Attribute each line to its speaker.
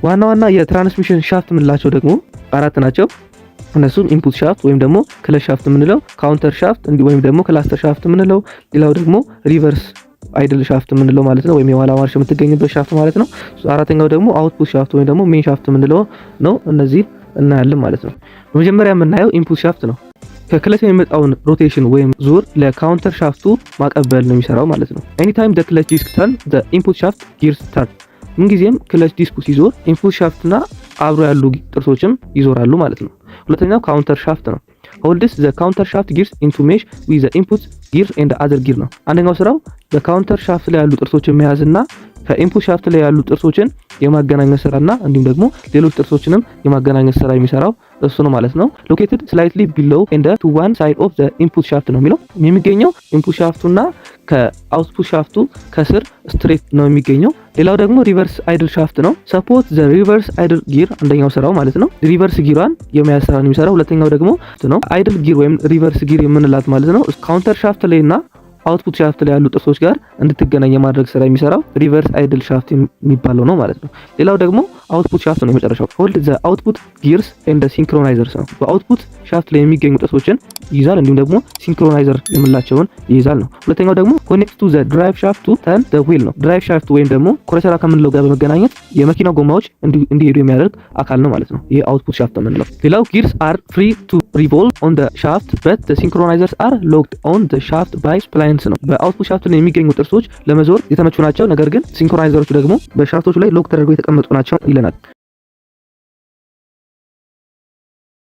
Speaker 1: ዋና ዋና የ transmission shaft የምንላቸው ደግሞ አራት ናቸው። እነሱም input shaft ወይም ደግሞ clutch shaft የምንለው፣ counter shaft ወይም ደግሞ cluster shaft የምንለው፣ ሌላው ደግሞ reverse idle shaft የምንለው ማለት ነው፣ ወይም የኋላ ማርሽ የምትገኝበት shaft ማለት ነው። አራተኛው ደግሞ output shaft ወይም ደግሞ main shaft የምንለው ነው። እነዚህ እናያለን ማለት ነው። በመጀመሪያ የምናየው input shaft ነው። ከ clutch የሚመጣውን rotation ወይም ዙር ለ counter shaft ኡ ማቀበል ነው የሚሰራው ማለት ነው። Anytime the clutch disc turn, the input shaft gears turn። ምንጊዜም clutch disc ኡ ሲዞር input shaft ና አብሮ ያሉ ጥርሶችም ይዞራሉ ማለት ነው። ሁለተኛው counter shaft ነው። Holds the counter shaft gears into mesh with the input gear and other gear ነው። አንደኛው ስራው በ counter shaft ላይ ያሉ ጥርሶችን መያዝና ከ input shaft ላይ ያሉ ጥርሶችን የማገናኘት ስራና እንዲሁም ደግሞ ሌሎች ጥርሶችንም የማገናኘት ስራ የሚሰራው እሱ ነው ማለት ነው። Located slightly below and to one side of the input shaft ነው የሚለው። የሚገኘው input shaft ኡና ከ output shaft ኡ ከስር straight ነው የሚገኘው። ሌላው ደግሞ reverse idle shaft ነው። Support the reverse idle gear አንደኛው ስራው ማለት ነው። Reverse gear ሯን የመያዝ ስራ ነው የሚሰራው። ሁለተኛው ደግሞ ነው idle gear ወይም reverse gear የምንላት ማለት ነው። Counter shaft ላይ እና output shaft ላይ ያሉ ጥርሶች ጋር እንድትገናኝ የማድረግ ስራ የሚሰራው reverse idle shaft የሚባለው ነው ማለት ነው። ሌላው ደግሞ output shaft ነው የመጨረሻው። Hold the output gears and synchronizers ነው። በ output shaft ላይ የሚገኙ ጥርሶችን ይይዛል፣ እንዲሁም ደግሞ synchronizer የምንላቸውን ይይዛል ነው። ሁለተኛው ደግሞ connect to the drive shaft to turn the wheel ነው። Drive shaft ወይም ደግሞ ኮረሰራ ከምንለው ጋር በመገናኘት የመኪናው ጎማዎች እንዲሄዱ የሚያደርግ አካል ነው ማለት ነው። ይሄ output shaft የምንለው። ሌላው gears are free to revolve on the shaft, but the synchronizers are locked on the shaft by splines ነው። በ output shaft ላይ የሚገኙ ጥርሶች ለመዞር የተመቹ ናቸው። ነገር ግን synchronizer ኦቹ ደግሞ በ shaft ኦቹ ላይ lock ተደርገው የተቀመጡ ናቸው ይለናል።